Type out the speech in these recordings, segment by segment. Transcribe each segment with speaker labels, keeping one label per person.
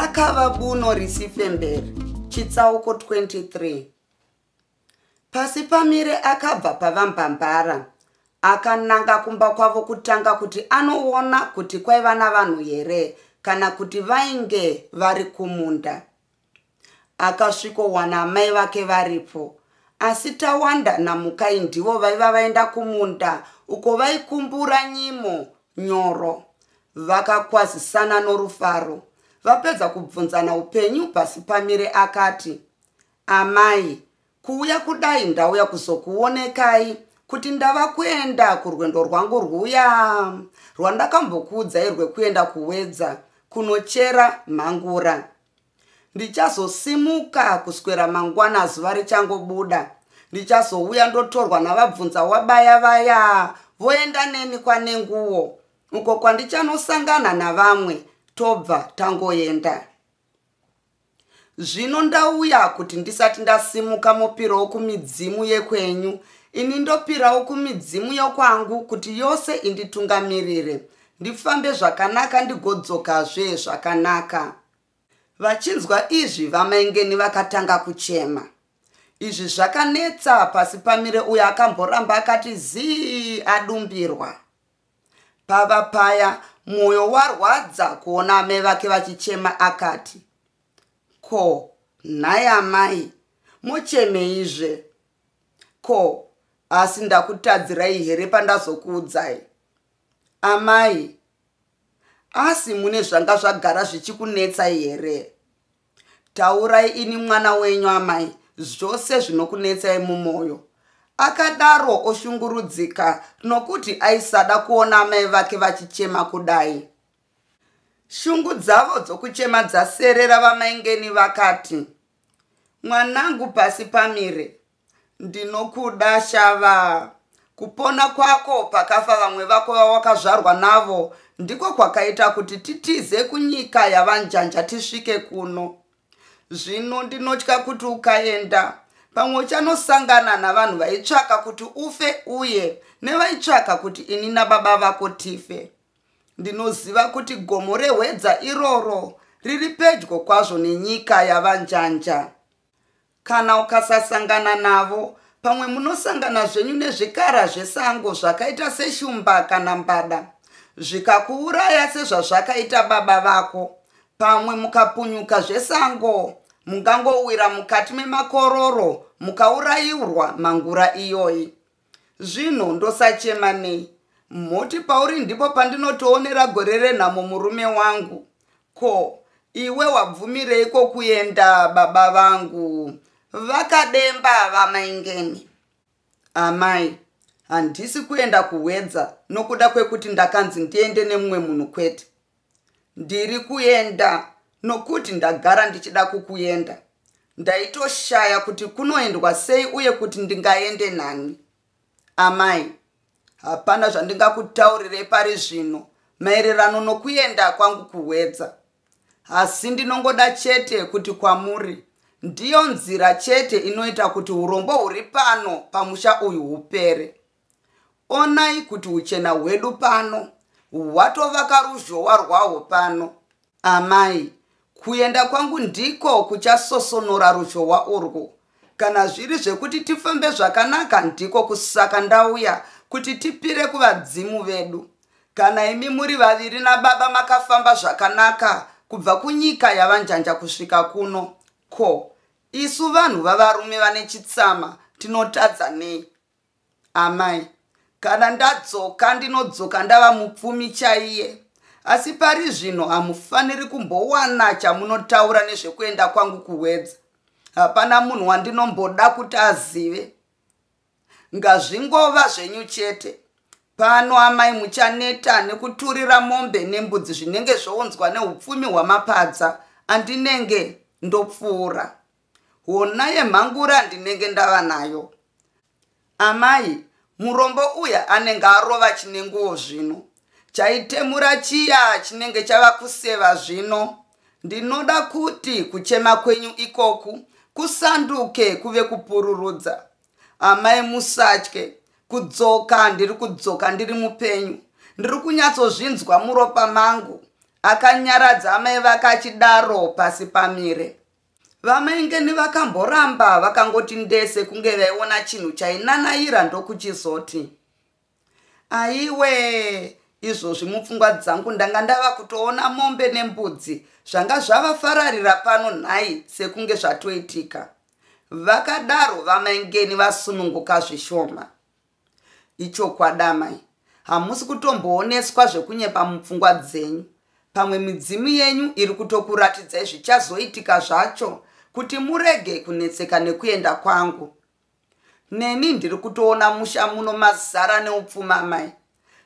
Speaker 1: Rakava buno risifemberi, chitsauko 23. Pasi pamire akabva pavambambara akananga kumba kwavo kutanga kuti anoona kuti kwaiva navanhu here kana kuti vainge vari kumunda. Akasvikowana amai vake varipo asi Tawanda naMukai ndivo vaiva vaenda kumunda uko vaikumbura nyimo nyoro. Vakakwazisana norufaro. Vapedza kubvunzana upenyu Pasipamire akati, Amai, kuuya kudai ndauya kuzokuonekai kuti ndava kuenda kurwendo rwangu rwuya rwandakambokuudzai rwekuenda kuWedza kunochera mhangura. Ndichazosimuka kuswera mangwana zuva richangobuda. Ndichazouya ndotorwa navabvunza wabaya vaya voenda neni kwaNenguwo uko kwandichanosangana navamwe tobva tangoenda. Zvino ndauya kuti ndisati ndasimuka mopirawo kumidzimu yekwenyu ini ndopirawo kumidzimu yokwangu kuti yose inditungamirire ndifambe zvakanaka ndigodzokazve zvakanaka. Vachinzwa izvi vaMaingeni vakatanga kuchema. Izvi zvakanetsa Pasipamire uyo akamboramba akati zii adumbirwa. Pava paya mwoyo warwadza kuona amai vake vachichema akati, Ko nhai amai mochemeizve? Ko asi ndakutadzirai here pandazokuudzai? Amai, asi mune zvanga zvagara zvichikunetsai here? Taurai ini mwana wenyu amai zvose zvinokunetsai mumwoyo. Akadaro oshungurudzika nokuti aisada kuona amai vake vachichema kudai. Shungu dzavo dzokuchema dzaserera vaMaingeni vakati, Mwanangu pasi pamire, Ndinokuda Shava. Kupona kwako pakafa vamwe vako vawakazvarwa navo ndiko kwakaita kuti titize kunyika yaVaNjanja tisvike kuno. Zvino ndinotya kuti ukaenda pamwe uchanosangana navanhu vaitsvaka kuti ufe uye nevaitsvaka kuti ini nababa vako tife. Ndinoziva kuti gomo reHwedza iroro riri pedyo kwazvo nenyika yaVaNjanja. Kana ukasasangana navo, pamwe munosangana zvenyu nezvikara zvesango zvakaita seshumba kana mbada, zvikakuuraya sezvazvakaita baba vako. Pamwe mukapunyuka zvesango, mungangowira mukati memakororo mukaurayiurwa mangura iyoyi. Zvino ndosachema nei? Mhoti pauri ndipo pandinotoonera gore renhamo murume wangu. Ko iwe wabvumireiko kuenda baba vangu? Vakademba vaMaingeni. Amai, handisi kuenda kuHwedza nokuda kwekuti ndakanzi ndiende nemumwe munhu kwete. Ndiri kuenda nokuti ndagara ndichida kukuenda. Ndaitoshaya kuti kunoendwa sei uye kuti ndingaende nani. Amai, hapana zvandingakutaurirei pari zvino maererano nokuenda kwangu kuHwedza. Asi ndinongoda chete kuti kwamuri ndiyo nzira chete inoita kuti urombo huri pano pamusha uyu hupere. Onai kuti uchena hwedu pano hwatovaka ruzhowa rwahwo pano. Amai, kuenda kwangu ndiko kuchasosonora ruzhowa urwu. Kana zviri zvekuti tifambe zvakanaka ndiko kusaka ndauya kuti tipire kuvadzimu vedu. Kana imi muri vaviri nababa makafamba zvakanaka kubva kunyika yaVaNjanja kusvika kuno, ko isu vanhu vavarume vane chitsama tinotadza nei? Amai, kana ndadzoka ndinodzoka ndava mupfumi chaiye. Asi pari zvino hamufaniri kumbowana chamunotaura nezvekuenda kwangu kuHwedza. Hapana munhu wandinomboda kuti azive. Ngazvingova zvenyu chete. Pano amai muchaneta nekuturira mombe nembudzi zvinenge zvounzwa neupfumi hwamapadza andinenge ndopfuura. Hona yemhangura ndinenge ndava nayo. Amai, murombo uya anenge arova chinenguwo zvino. Chaitemura chiya chinenge chava kuseva zvino. Ndinoda kuti kuchema kwenyu ikoku kusanduke kuve kupururudza. Amai musatye, kudzoka ndiri kudzoka ndiri mupenyu. Ndiri kunyatsozvinzwa muropa mangu. Akanyaradza amai vake achidaro pasi pamire. VaMaingeni vakamboramba vakangoti ndese kunge vaiona chinhu chainanaira ndokuchizoti. Aiwe, izvozvi mupfungwa dzangu ndanga ndava kutoona mombe nembudzi zvanga zvavafararira pano nhai sekunge zvatoitika. Vakadaro vaMaingeni vasununguka zvishoma. Ichokwadi amai, hamusi kutombooneswa zvekunyepa mupfungwa dzenyu. Pamwe midzimu yenyu iri kutokuratidzai zvichazoitika zvacho kuti murege kunetseka nekuenda kwangu. Neni ndiri kutoona musha muno mazara neupfumi amai.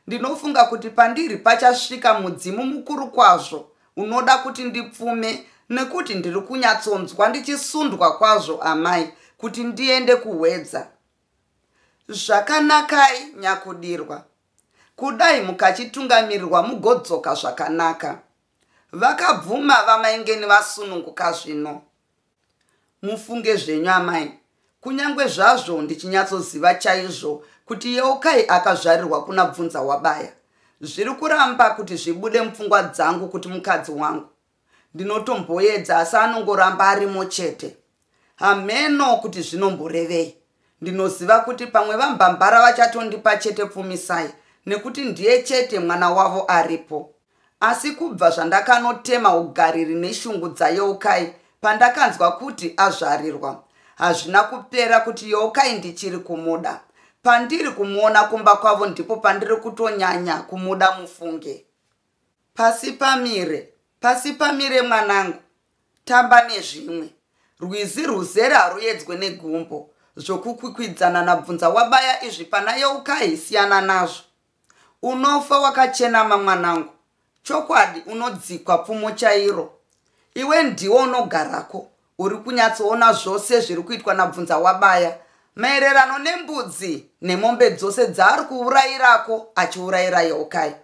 Speaker 1: Ndinofunga kuti pandiri pachasvika mudzimu mukuru kwazvo unoda kuti ndipfume nekuti ndiri kunyatsonzwa ndichisundwa kwazvo amai kuti ndiende kuHwedza. Zvakanakai nyakudirwa. Kudai mukachitungamirirwa mugodzoka zvakanaka. Vakabvuma vaMaingeni vasununguka zvino. Mufunge zvenyu amai, kunyange zvazvo ndichinyatsoziva chaizvo kuti Yeukai akazvarirwa kuna Bvunzawabaya, zviri kuramba kuti zvibude mupfungwa dzangu kuti mukadzi wangu. Ndinotomboedza asi anongoramba arimo chete. Hameno kuti zvinomborevei. Ndinoziva kuti pamwe vaMbambara vachatondipa chete Pfumisai nekuti ndiye chete mwana wavo aripo. Asi kubva zvandakanotema ugariri neshungu dzaYeukai pandakanzwa kuti azvarirwa, hazvina kupera kuti Yeukai ndichiri kumuda. Pandiri kumuona kumba kwavo ndipo pandiri kutonyanya kumuda mufunge. Pasi pamire, pasi pamire mwanangu. Tamba nezvimwe. Rwizi rwuzere haruyedzwe negumbo. Zvokukwikwidzana naBvunzawabaya izvi pana Yeukai siyana nazvo. Unofa wakachenama mwanangu. Chokwadi unodzikwa pfumo chairo. Iwe ndiwe unogarako. Uri kunyatsoona zvose zviri kuitwa naBvunzawabaya maererano nembudzi nemombe dzose dzaari kuurayirako achiurayira Yeukai.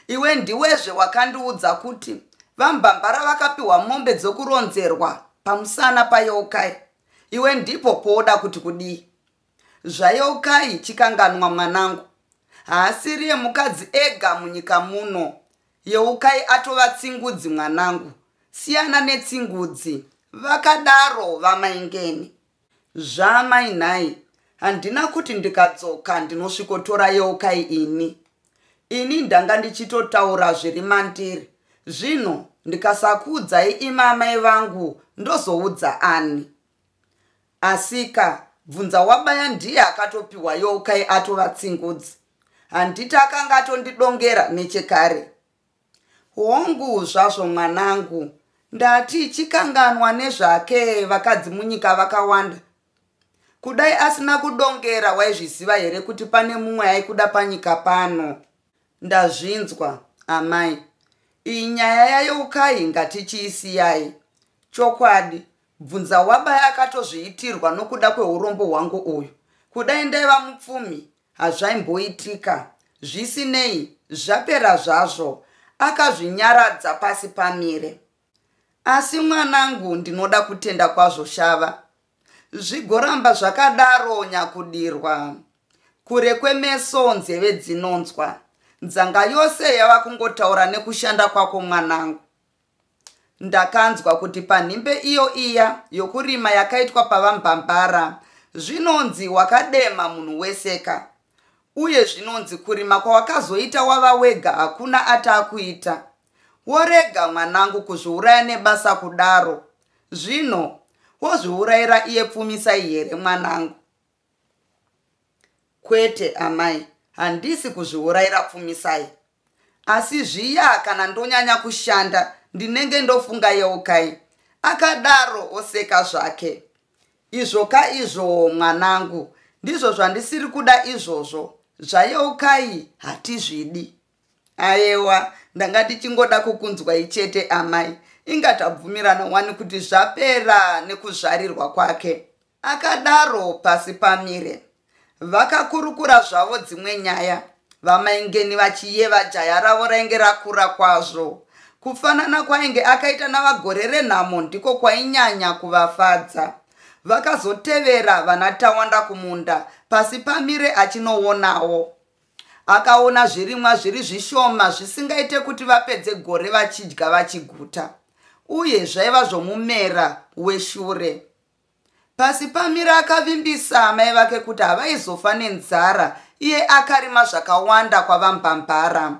Speaker 1: Iwe ndiwezve wakandiudza kuti vaMbambara vakapiwa mombe dzokuronzerwa pamusana paYeukai. Iwe ndipo pooda kuti kudii? ZvaYeukai chikanganwa mwanangu. Haasiriye mukadzi ega munyika muno. Yeukai atova tsingudzi mwanangu. Siyana netsingudzi. Vakadaro vaMaingeni. Zvaamai nhai, handina kuti ndikadzoka ndinosvikotora Yeukai ini. Ini ndanga ndichitotaura zviri mandiri. Zvino ndikasakuudzai imi amai vangu ndozoudza ani? Asika, Bvunzawabaya ndiye akatopiwa Yeukai atova tsingudzi. Handiti akanga atondidongera nechekare. Hongu zvazvo mwanangu, ndati chikanganwa nezvake vakadzi munyika vakawanda. Kudai asina kudongera waizviziva here kuti pane mumwe aikuda panyika pano? Ndazvinzwa amai. Iyi nyaya yaYeukai ngatichiisiyai. Chokwadi, Bvunzawabaya akatozviitirwa nokuda kweurombo hwangu uyu. Kudai ndaiva mupfumi, hazvaimboitika. Zvisinei, zvapera zvazvo. Akazvinyaradza pasi pamire. Asi mwanangu ndinoda kutenda kwazvo Shava. Zvigoramba zvakadaro nyakudirwa. Kure kwemeso nzeve dzinonzwa. Nzanga yose yava kungotaura nekushanda kwako mwanangu. Ndakanzwa kuti panhimbe iyo iya yokurima yakaitwa paVaMbambara zvinonzi wakadema munhu weseka. Uye zvinonzi kurima kwawakazoita wava wega hakuna ati akuita. Worega mwanangu kuzviuraya nebasa kudaro. Zvino wozviurayira iye Pfumisai here mwanangu? Kwete amai, handisi kuzviurayira Pfumisai. Asi zviya kana ndonyanya kushanda ndinenge ndofunga Yeukai. Akadaro oseka zvake. Izvo ka izvo mwanangu, ndizvo zvandisiri kuda izvozvo. ZvaYeukai hatizvidi. Ayewa, ndanga ndichingoda kukunzwai chete amai. Inga tabvumirana wani kuti zvapera nekuzvarirwa kwake. Akadaro pasi pamire. Vakakurukura zvavo dzimwe nyaya, vaMaingeni vachiyeva jaya ravo rainge rakura kwazvo. Kufanana kwainge akaita naVaGorerenhamo ndiko kwainyanya kuvafadza. Vakazotevera vanaTawanda kumunda, pasi pamire achinoonawo. Akaona zvirimwa zviri zvishoma zvisingaite kuti vapedze gore vachidya vachiguta, uye zvaiva zvomumera weshure. Pasipamire akavimbisa amai vake kuti havaizofa nenzara iye akarima zvakawanda kwaVaMbambara.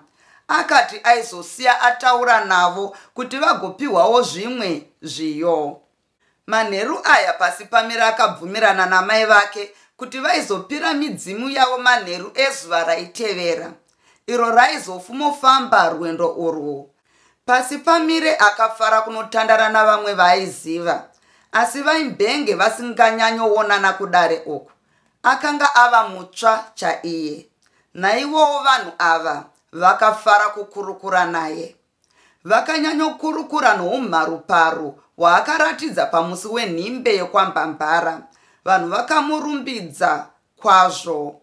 Speaker 1: Akati aizosiya ataura navo kuti vagopihwawo zvimwe zviyo. Manheru aya Pasipamire akabvumirana namai vake kuti vaizopira midzimu yavo manheru ezuva raitevera, iro raizofumofamba rwendo urwu. Pasipamire akafara kunotandara navamwe vaaiziva, asi vaimbenge vasinganyanyoonana kudare uku. Akanga ava mutsva chaiye. Naivowo vanhu ava vakafara kukurukura naye. Vakanyanyokurukura noumharuparu hwaakaratidza pamusi wenhimbe yekwaMbambara. Vanhu vakamurumbidza kwazvo.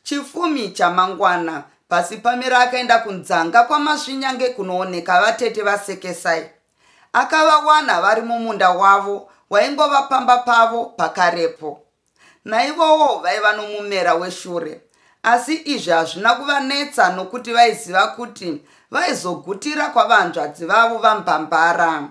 Speaker 1: Chifumi chamangwana, Pasipamire akaenda kunzanga kwaMasvinyange kunooneka vatete vaSekesai. Akavawana vari mumunda wavo waingova pamba pavo pakarepo. Naivowo vaiva nomumera weshure. Asi izvi hazvina kuvanetsa nokuti vaiziva kuti vaizogutira kwavanzvadzi vavo vaMbambara.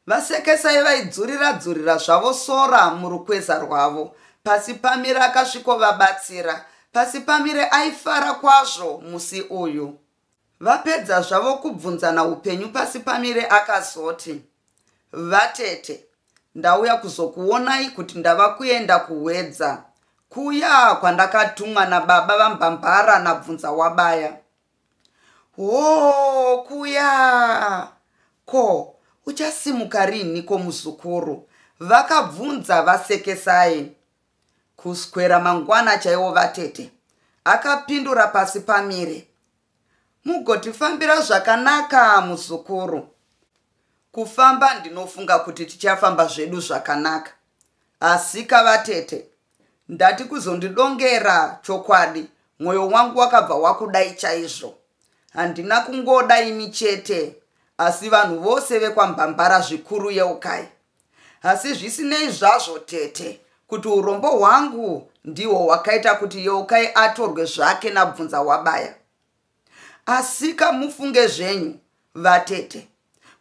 Speaker 1: VaSekesai vaidzurira-dzurira zvavo sora murukweza rwavo. Pasipamire akasvikovabatsira. Pasipamire aifara kwazvo musi uyu. Vapedza zvavo kubvunzana upenyu Pasipamire akazoti, Vatete, ndauya kuzokuonai kuti ndava kuenda kuHwedza, kuya kwandakatumwa nababa vaMbambara naBvunzawabaya. Hoo, kuya! Ko, uchasimuka rinhiko muzukuru? Vakabvunza VaSekesai. Kuswera mangwana chaiwo vatete, akapindura Pasipamire. Mugotifambira zvakanaka muzukuru. Kufamba ndinofunga kuti tichafamba zvedu zvakanaka. Asika vatete, ndati kuzondidongera chokwadi, mwoyo wangu wakabva wakudai chaizvo. Handina kungoda imi chete, asi vanhu vose vekwaMbambara zvikuru yeukai. Asi zvisinei zvazvo tete, kuti urombo hwangu ndihwo hwakaita kuti Yeukai atorwe zvake naBvunzawabaya. Asika mufunge zvenyu vatete,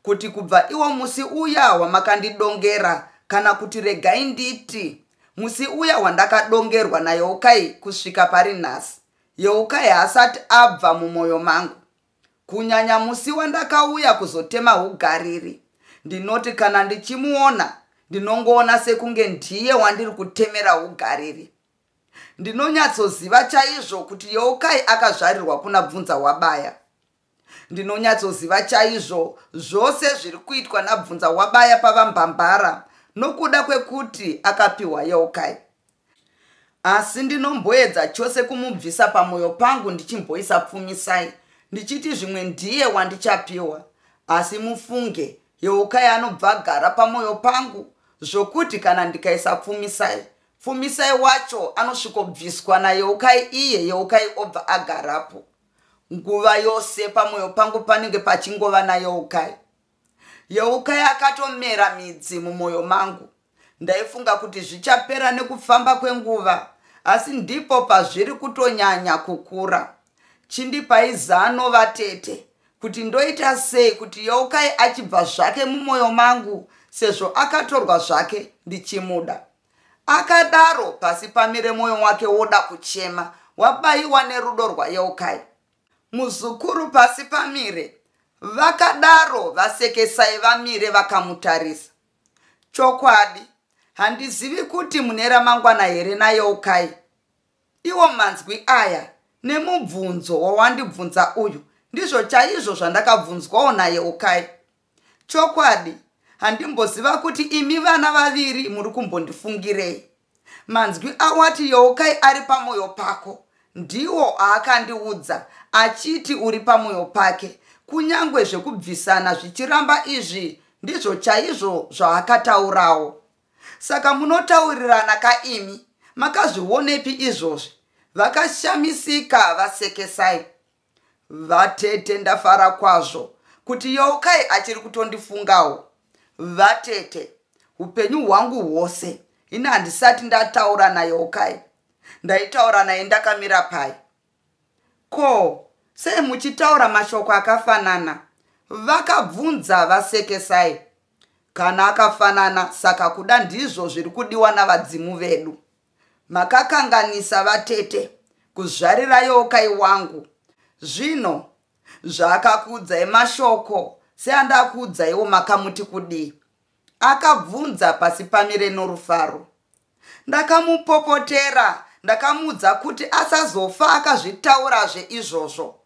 Speaker 1: kuti kubva iwo musi uya wamakandidongera kana kuti regai nditi musi uya wandakadongerwa naYeukai kusvika pari nhasi, Yeukai haasati abva mumwoyo mangu. Kunyanya musi wandakauya kuzotema hugariri. Ndinoti kana ndichimuona ndinongoona sekunge ndiye wandiri kutemera hugariri. Ndinonyatsoziva chaizvo kuti Yeukai akazvarirwa kuna Bvunzawabaya. Ndinonyatsoziva chaizvo zvose zviri kuitwa naBvunzawabaya paVaMbambara nokuda kwekuti akapiwa Yeukai. Asi ndinomboedza chose kumubvisa pamoyo pangu ndichimboisa Pfumisai ndichiti zvimwe ndiye wandichapiwa. Asi mufunge, Yeukai anobva agara pamoyo pangu zvokuti kana ndikaisa Pfumisai, Pfumisai wacho anosvikobviswa naYeukai iye Yeukai obva agarapo. Nguva yose pamoyo pangu panenge pachingova naYeukai. Yeukai akatomera midzi mumoyo mangu. Ndaifunga kuti zvichapera nekufamba kwenguva, asi ndipo pazviri kutonyanya kukura. Chindipai zano vatete kuti ndoita sei kuti Yeukai achibva zvake mumoyo mangu sezvo akatorwa zvake ndichimuda. Akadaro Pasipamire moyo wake woda kuchema wabaiwa nerudo rwaYeukai. Muzukuru Pasipamire, vakadaro VaSekesai vamire vakamutarisa. Chokwadi, handizivi kuti mune ramangwana here naYeukai. Iwo manzwi aya nemubvunzo wawandibvunza uyu ndizvo chaizvo zvandakabvunzwawo naYeukai. Chokwadi, handimboziva kuti imi vana vaviri muri kumbondifungirei. Manzwi awati Yeukai ari pamoyo pako ndiwo aakandiudza achiti uri pamoyo pake kunyangwe zvekubvisana zvichiramba izvi ndizvo chaizvo zvaakataurawo. Saka munotaurirana ka imi makazvionepi izvozvi? Vakashamisika VaSekesai. Vatete ndafara kwazvo kuti Yeukai achiri kutondifungawo. Vatete, upenyu hwangu hwose ini handisati ndataura naYeukai. Ndaitaura naye ndakamira pai. Ko, sei muchitaura mashoko akafanana? Vakabvunza vaSekesai. Kana akafanana saka kuda ndizvo zviri kudiwa navadzimu vedu. Makakanganisa vatete kuzvarira Yeukai wangu. Zvino zvaakakuudzai mashoko seandakuudzaiwo makamuti kudii? Akabvunza pasi pamire norufaro. Ndakamupopotera ndakamuudza kuti asazofa akazvitaurazve izvozvo.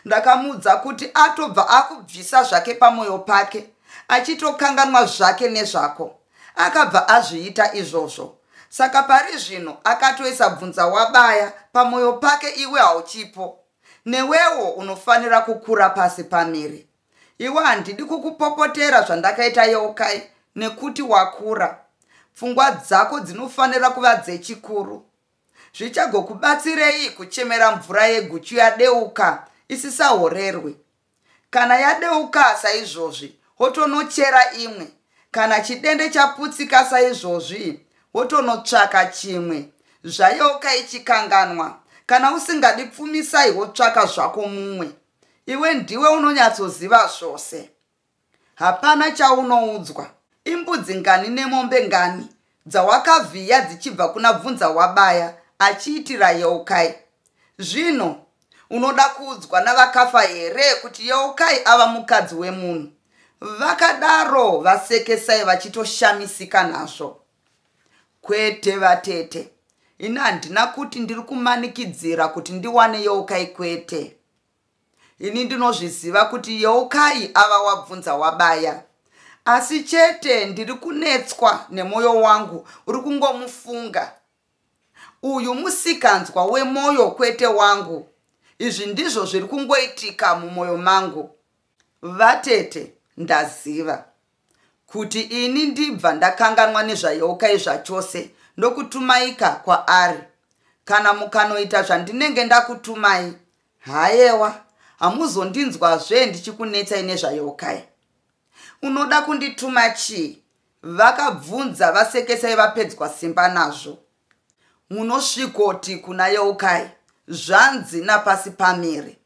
Speaker 1: Ndakamuudza kuti atobva akubvisa zvake pamoyo pake achitokanganwa zvake nezvako. Akabva azviita izvozvo. Saka pari zvino akatoisa bvunza wabaya pamoyo pake iwe hauchipo. Newewo unofanira kukura pasi pamire. Iwe handidi kukupopotera zvandakaita Yeukai nekuti wakura. Pfungwa dzako dzinofanira kuva dzechikuru. Zvichagokubatsirei kuchemera mvura yeguchu yadeuka isisahorerwi? Kana yadeuka saizvozvi wotonochera imwe. Kana chidende chaputsika saizvozvi wotonotsvaka chimwe. Zvayeukai chikanganwa. Kana usingadi pfumisai wotsvaka zvako mumwe. Iwe ndiwe unonyatsoziva zvose. Hapana chaunoudzwa. Imbudzi ngani nemombe ngani dzawakavhiya dzichibva kuna Bvunzawabaya achiitira Yeukai? Zvino unoda kuudzwa navakafa here kuti Yeukai ava mukadzi wemunhu? Vakadaro vaSekesai vachitoshamisika nazvo. Kwete vatete, ini handina kuti ndiri kumanikidzira kuti ndiwane Yeukai kwete. Ini ndinozviziva kuti Yeukai ava wabvunza wabaya. Asi chete ndiri kunetswa nemwoyo wangu uri kungomufunga. Uyu musikanzwa wemoyo kwete wangu. Izvi ndizvo zviri kungoitika mumwoyo mangu. Vatete, ndaziva kuti ini ndibva ndakanganwa nezvaYeukai zvachose ndokutumaika kwaari. Kana mukanoita zvandinenge ndakutumai, hayewa, hamuzondinzwazve ndichikunetsai nezvaYeukai. Unoda kundituma chii? Vakabvunza vaSekesai vapedzwa simba nazvo. Munosvikoti kuna Yeukai, zvanzi napasi pamire.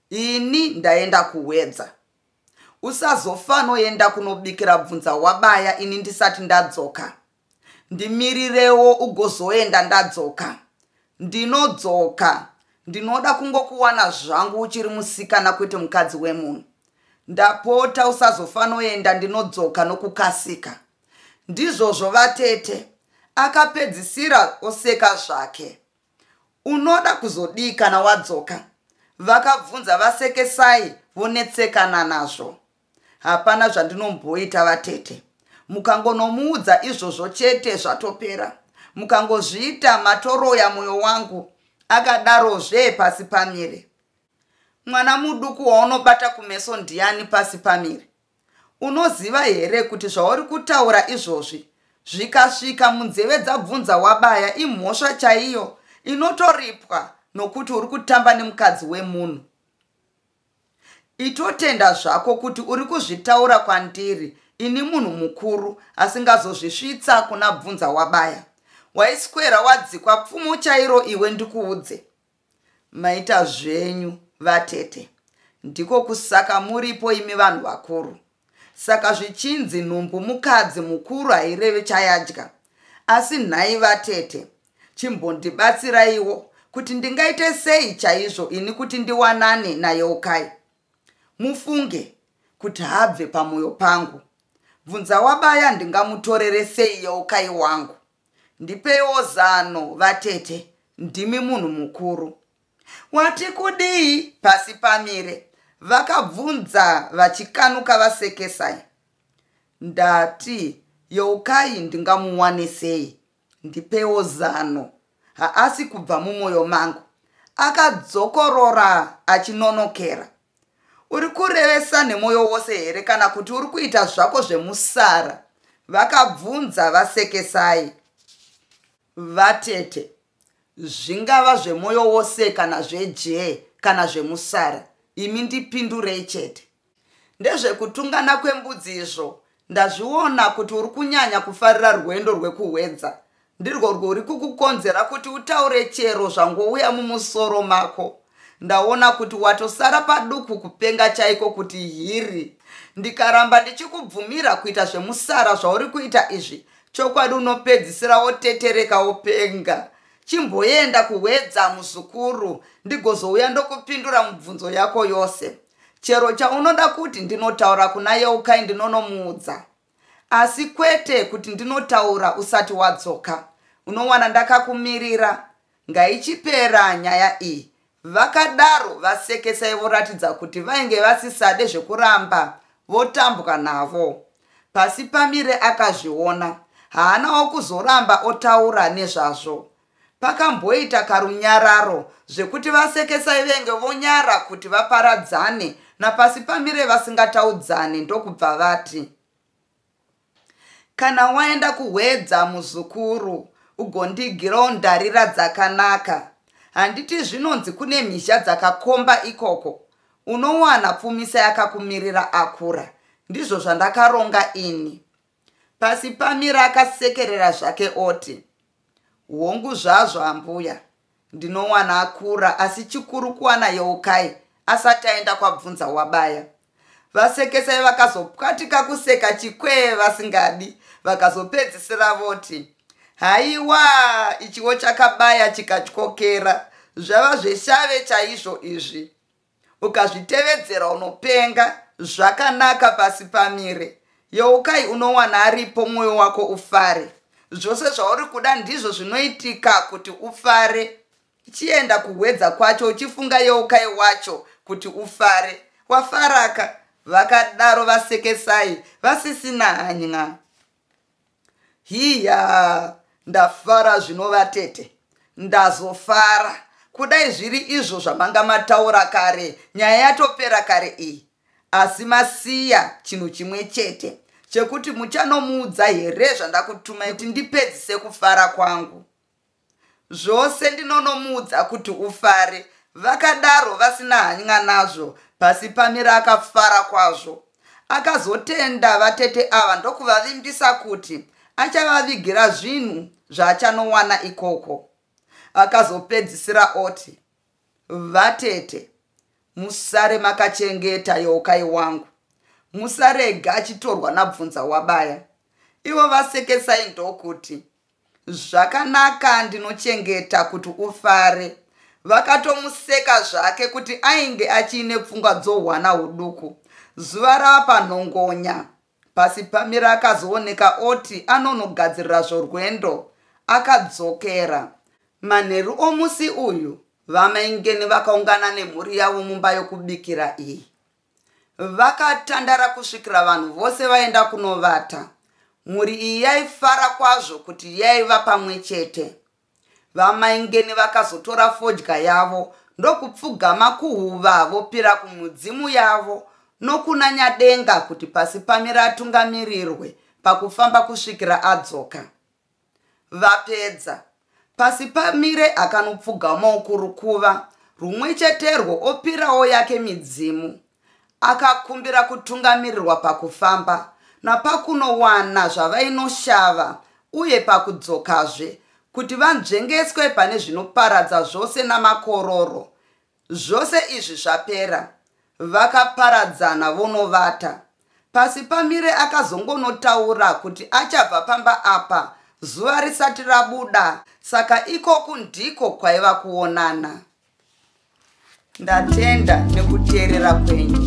Speaker 1: Ini ndaenda kuHwedza. Usazofanoenda kunobikira bvunza wabaya ini ndisati ndadzoka. Ndimirirewo ugozoenda ndadzoka. Ndinodzoka. Ndinoda kungokuwana zvangu uchiri musikana kwete mukadzi wemunhu. Ndapota usazofanoenda ndinodzoka nokukasika. Ndizvozvo vatete. Akapedzisira oseka zvake. Unoda kuzodii kana wadzoka? Vakabvunza vaSekesai vonetsekana nazvo. Hapana zvandinomboita vatete. Mukangonomuudza izvozvo chete zvatopera. Mukangozviita matoroya moyo wangu, akadarozve pasi pamire. Mwana muduku waunobata kumeso ndiani pasi pamire? Unoziva here kuti zvauri kutaura izvozvi zvikasvika munzeve dzabvunza wabaya imhosva chaiyo inotoripwa nokuti uri kutamba nemukadzi wemunhu? Itotenda zvako kuti uri kuzvitaura kwandiri ini munhu mukuru asingazozvisvitsa kuna bvunza wabaya. Waiswera wadzikwa pfumo chairo iwe ndikuudze. Maita zvenyu vatete. Ndiko kusaka muripo imi vanhu vakuru. Saka zvichinzi nhumbu mukadzi mukuru haireve chayadya. Asi nhai vatete, chimbondibatsiraiwo kuti ndingaite sei chaizvo ini kuti ndiwanane naYeukai. Mufunge kuti habve pamoyo pangu. Bvunza wabaya ndingamutorere sei Yeukai wangu. Ndipeiwo zano vatete, ndimi munhu mukuru. Wati kudii pasi pamire? Vakabvunza vachikanuka vaSekesai. Ndati Yeukai ndingamuwane sei? Ndipeiwo zano. Haasi kubva mumwoyo mangu. Akadzokorora achinonokera. Uri kurevesa nemwoyo wose here kana kuti uri kuita zvako zvemusara? Vakabvunza vaSekesai. Vatete, zvingava zvemwoyo wose kana zvejee kana zvemusara, imi ndipindurei chete. Ndezvekutungana kwembudzi izvo, ndazviona kuti uri kunyanya kufarira rwendo rwekuhwedza. Ndirwo rwuri kukukonzera kuti utaure chero zvangouya mumusoro mako. Ndaona kuti watosara paduku kupenga chaiko kuti hiri. Ndikaramba ndichikubvumira kuita zvemusara zvauri kuita izvi, chokwadi unopedzisira wotetereka wopenga. Chimboenda kuhwedza muzukuru ndigozouya ndokupindura mubvunzo yako yose. Chero chaunoda kuti ndinotaura kuna Yeukai ndinonomuudza. Asi kwete kuti ndinotaura usati wadzoka. Unowana ndakakumirira. Ngaichipera nyaya iyi. Vakadaro vasekesai voratidza kuti vainge vasisade zvekuramba votambwa navo. Pasipamire akazviona. Haanawo kuzoramba otaura nezvazvo. Pakamboita karunyararo zvekuti vasekesai venge vonyara kuti vaparadzane naPasipamire vasingataudzane ndokubva vati. Kana waenda kuHwedza muzukuru ugondigirawo ndarira dzakanaka. Handiti zvinonzi kune mhizha dzakakomba ikoko? Unowana Pfumisa yakakumirira akura. Ndizvo zvandakaronga ini. Pasipamire akasekerera zvake oti, Hongu zvazvo ambuya, ndinowana akura asi chikuru kuwana Yeukai asati aenda kwabvunza wabaya. Vasekesai vakazopwatika kuseka chikwee vasingadi vakazopedzisira voti, Haiwa ichiwo chakabaya chikatyokera zvava zveshave chaizvo izvi. Ukazvitevedzera unopenga zvakanaka pasi pamire. Yeukai unowana aripo mwoyo wako ufare. Zvose zvauri kuda ndizvo zvinoitika kuti ufare. Chienda kuhwedza kwacho uchifunga Yeukai wacho kuti ufare. Wafaraka? Vakadaro vaSekesai vasisina hanya. Hiya ndafara zvino vatete. Ndazofara. Kudai zviri izvo zvamanga mataura kare nyaya yatopera kare iyi. Asi masiya chinhu chimwe chete chekuti muchanomuudza here zvandakutumai kuti ndipedzise kufara kwangu. Zvose ndinonomuudza kuti ufare, vakadaro vasina hanya nazvo. Pasipamire akafara kwazvo. Akazotenda vatete ava ndokuvavimbisa kuti achavavigira zvinhu zvaachanowana ikoko. Akazopedzisira oti, Vatete, musare makachengeta Yeukai wangu. Musarega achitorwa naBvunzawabaya. Ivo vaSekesai ndokuti, Zvakanaka ndinochengeta kuti ufare. Vakatomuseka zvake kuti ainge achiine pfungwa dzohwana huduku. Zuva rava panhongonya, Pasipamire akazooneka oti anonogadzirira zvorwendo. Akadzokera. Manheru omusi uyu, VaMaingeni vakaungana nemhuri yavo mumba yokubikira iyi. Vakatandara kusvikira vanhu vose vaenda kunovata. Mhuri iyi yaifara kwazvo kuti yaiva pamwe chete. VaMaingeni vakazotora fodya yavo ndokupfugama kuhuva vopira kumudzimu yavo nokuna Nyadenga kuti Pasipamire atungamirirwe pakufamba kusvikira adzoka. Vapedza, Pasipamire akanopfugamawo kurukuva rumwecheterwo opirawo yake midzimu. Akakumbira kutungamirirwa pakufamba napakunowana zvavainoshava uye pakudzokazve kuti vanzvengeswe pane zvinoparadza zvose namakororo. Zvose izvi zvapera, vakaparadzana vonovata. Pasipamire akazongonotaura kuti achabva pamba apa zuva risati rabuda saka ikoku ndiko kwaiva kuonana. Ndatenda nekuteerera kwenyu.